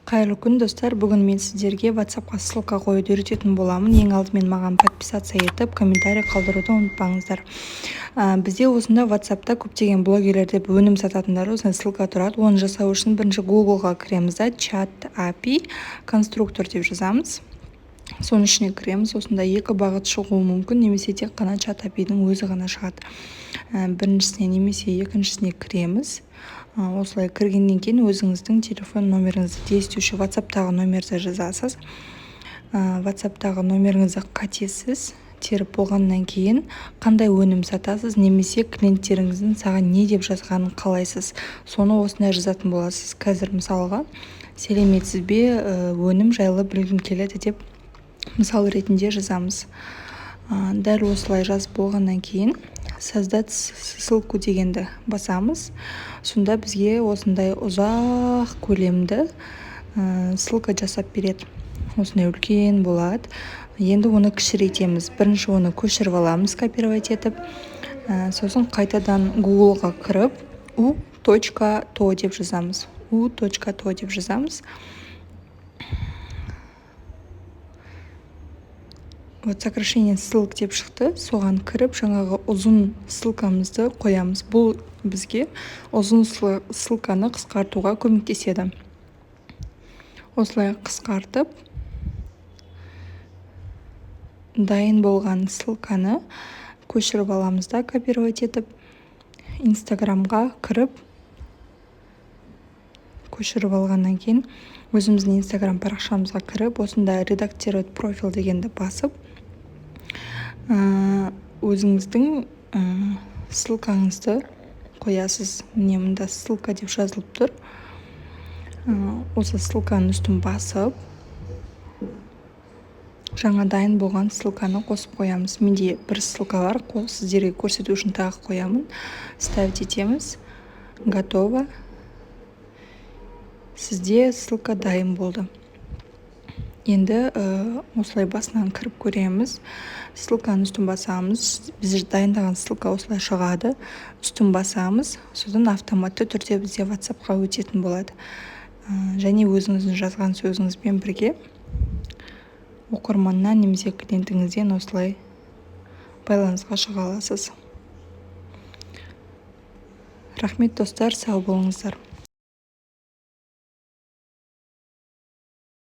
Қайырлы күн, достар! Бүгін мен сіздерге WhatsAppқа ссылка қоюды үйрететін боламын. Ең алдымен маған подписаться етіп, комментарий қалдыруды ұмытпаңыздар. Бізде осында WhatsAppта көптеген блогерлер деп өнім сататындар осындай ссылка тұрады. Оны жасау үшін бірінші Гуглға кіреміз да, «Чат API конструктор» деп жазамыз. Соның ішіне кіреміз. Осында екі бағыт шығуы мүмкін немесе тек қана Чат API-дің өзі ғана шығады. Біріншісіне немесе екіншісіне кіреміз. Осылай кіргеннен кейін өзіңіздің телефон номеріңізді, действующий WhatsAppтағы номерді жазасыз. WhatsAppтағы номеріңізді қатесіз теріп болғаннан кейін, қандай өнім сатасыз немесе клиенттеріңіздің саған не деп жазғанын қалайсыз, соны осында жазатын боласыз. Қазір мысалға, «Сәлеметсіз бе, өнім жайлы білгім келеді» деп мысал ретінде жазамыз. Дәл осылай жазып болғаннан кейін «Создать ссылку» дегенді басамыз. Сонда бізге осындай ұзақ көлемді ссылка жасап береді, осындай үлкен болады. Енді оны кішірейтеміз. Бірінші оны көшіріп аламыз, копировать етіп, сосын қайтадан Гуглға кіріп, u.to деп жазамыз. u.to деп жазамыз. Вот, «Сокращение ссылок» деп шықты. Соған кіріп, жаңағы ұзын ссылкамызды қоямыз. Бұл бізге ұзын ссылканы қысқартуға көмектеседі. Осылай қысқартып, дайын болған ссылканы көшіріп аламыз да, копировать етіп, Инстаграмға кіріп, көшіріп алғаннан кейін өзіміздің Инстаграм парақшамызға кіріп, осында «Редактировать профиль» дегенді басып, өзіңіздің ссылкаңызды қоясыз. Міне, мында «Ссылка» деп жазылып тұр. Осы ссылканың үстін басып, жаңа дайын болған ссылканы қосып қоямыз. Менде бір ссылка бар, сіздерге көрсету үшін тағы қоямын. Вставить етеміз. Готово, сізде ссылка дайын болды. Енді осылай басынан кіріп көреміз. Ссылканың үстін басамыз, біз дайындаған ссылка осылай шығады. Үстін басамыз, содан автоматты түрде бізде WhatsAppқа өтетін болады және өзіңіздің жазған сөзіңізбен бірге оқырманнан немесе клиентіңізден осылай байланысқа шыға аласыз. Рахмет, достар, сау болыңыздар!